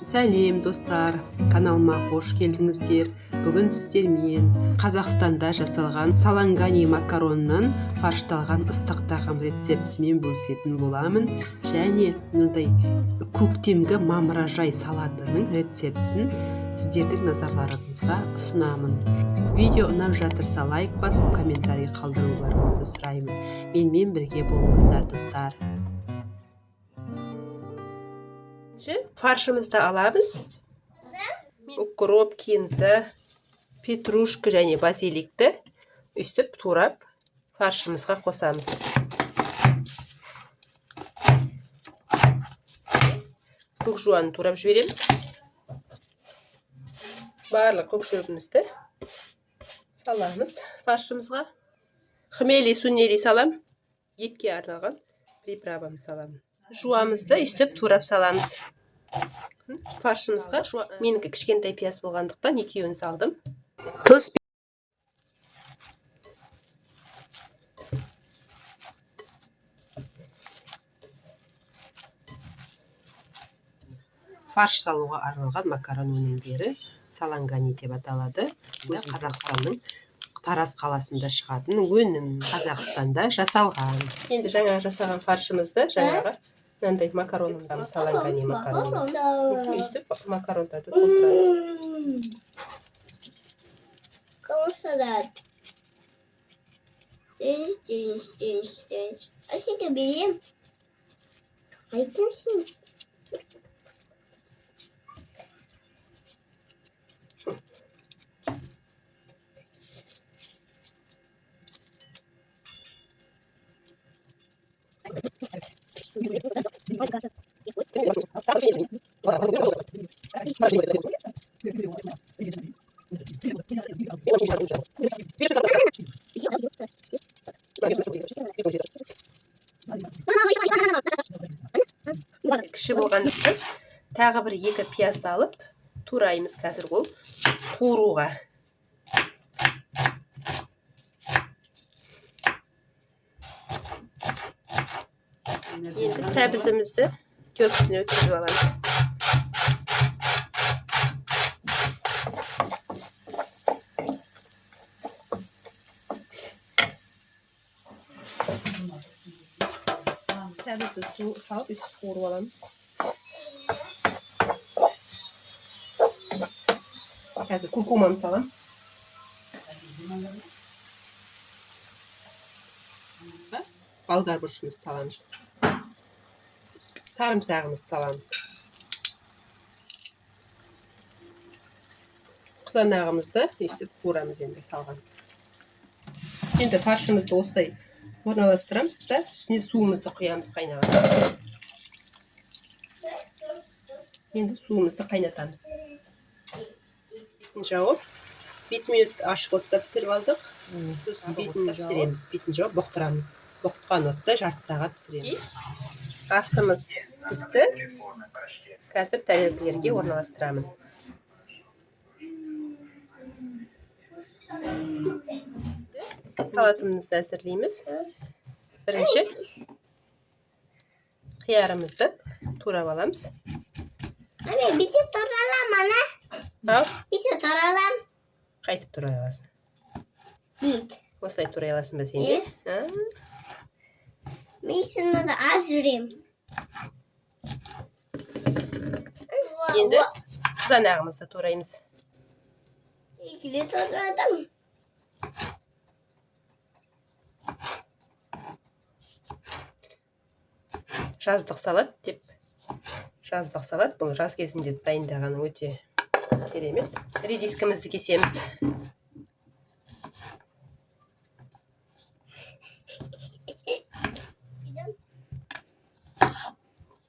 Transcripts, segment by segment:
Сәлем, достар! Каналыма қош келдіңіздер. Бүгін сіздермен Қазақстанда жасалған салангани макаронынан фаршталған ыстық тағам рецептісімен бөлісетін боламын және мынандай көктемгі мамыражай салатының рецептісін сіздердің назарларыңызға ұсынамын. Видео ұнап жатырса, лайк басып, комментарий қалдыруларыңызды сұраймын. Менімен бірге болыңыздар, достар. Фаршымызды аламыз. Укроп, кинза, петрушка және базиликті өйстіп турап, фаршымызға қосамыз. Көк жуаны турап жібереміз. Барлық көк шөбімізді саламыз фаршымызға. Хмели сунели салам, етке арналған приправамды саламын. Жуамызды өйстіп турап саламыз фаршымызға. Менікі кішкентай пияз болғандықтан, екеуін салдым. Тұз. Фарш салуға арналған макарон өнімдері салангани деп аталады. Өзі Қазақстанның Тараз қаласында шығатын өнім, Қазақстанда жасалған. Енді жаңа жасаған фаршымызды жаңағы мынандай макаронымыз, салангани макарон, өйстіп макарондарды толтырамыз. Comment salade. Deniz, deniz, deniz, deniz. Aşkı benim. Aytımsın. Кіші болғандықтан, тағы бір екі пиязды алып тураймыз қазір ол қуыруға. Енді сәбізімізді теркісіне өткізіп аламыз. Сәбізді су салып, өйстіп қуырып аламыз. Қазір куркуманы саламын. Болгар бұрышымызды саламыз, сарымсағымызды саламыз, қызанағымызды өйстіп қуырамыз. Енді салған, енді фаршымызды осылай орналастырамыз да, үстіне суымызды құямыз қайнаған. Енді суымызды қайнатамыз. Бетін жауып, 5 минут ашық отта пісіріп алдық. Сосын бетін пісіреміз, бетін жауып бұқтырамыз. Бұқтқан отта жарты сағат пісіреміз. Асымыз пісті. Қазір тәрелкелерге орналастырамын. Салатымызды әзірлейміз. Бірінші қиярымызды турап аламыз. Anne, bir şey toralam ana. Ал. Bir şey toralam. Қайтып турай аласың? Bit. Осылай турай аласың ба сен де? А? Men şunu da az yürüyeyim. Енді қызанағымызды тураймыз. İkili toradım. Жаздық салат деп, жаздық салат. Бұл жаз кезінде дайындаған өте керемет. Редискімізді кесеміз.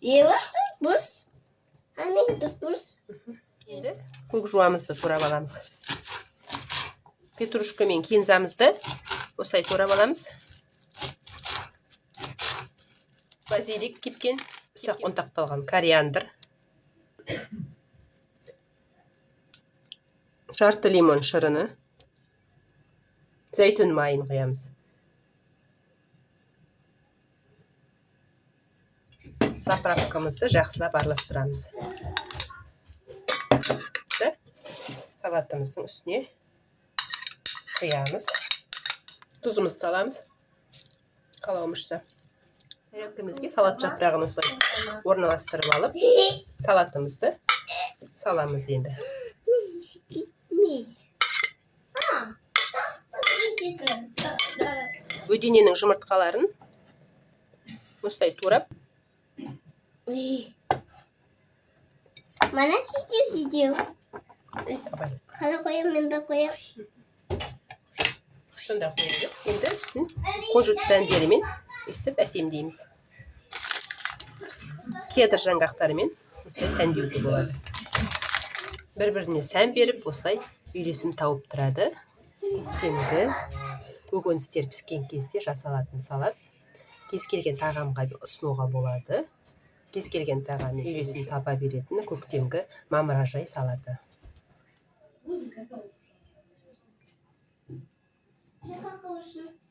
Evet, tutmuş. Anne tutmuş. Енді көк жуамызды турап аламыз. Петрушка мен кинзамызды осылай турап аламыз. Базилик кепкен, ұсақ ұнтақталған кориандр, жарты лимон шырыны, зәйтүн майын құямыз. Заправкамызды жақсылап араластырамыз. Салатымыздың үстіне құямыз. Тұзымызды саламыз қалауымызша. Тарелкамызге салат жапырағын осылай орналастырып алып, салатымызды саламыз енді. Миш. А, Бөдененің жұмыртқаларын осылай турап. Мана сөйтіп сөйтіп. Абай. Қалай қоямын, мен де қоямын. Сонда қоя бер. Енді үстін кунжут дәндерімен өстіп әсемдейміз. Кедр жаңғақтарымен осылай сәндеуге болады. Бір біріне сән беріп, осылай үйлесім тауып тұрады. Көктемгі көкөністер піскен кезде жасалатын салат кез келген тағамға ұсынуға болады. Кез келген тағаммен үйлесім таба беретін көктемгі мамыражай салаты. Все, хорошо.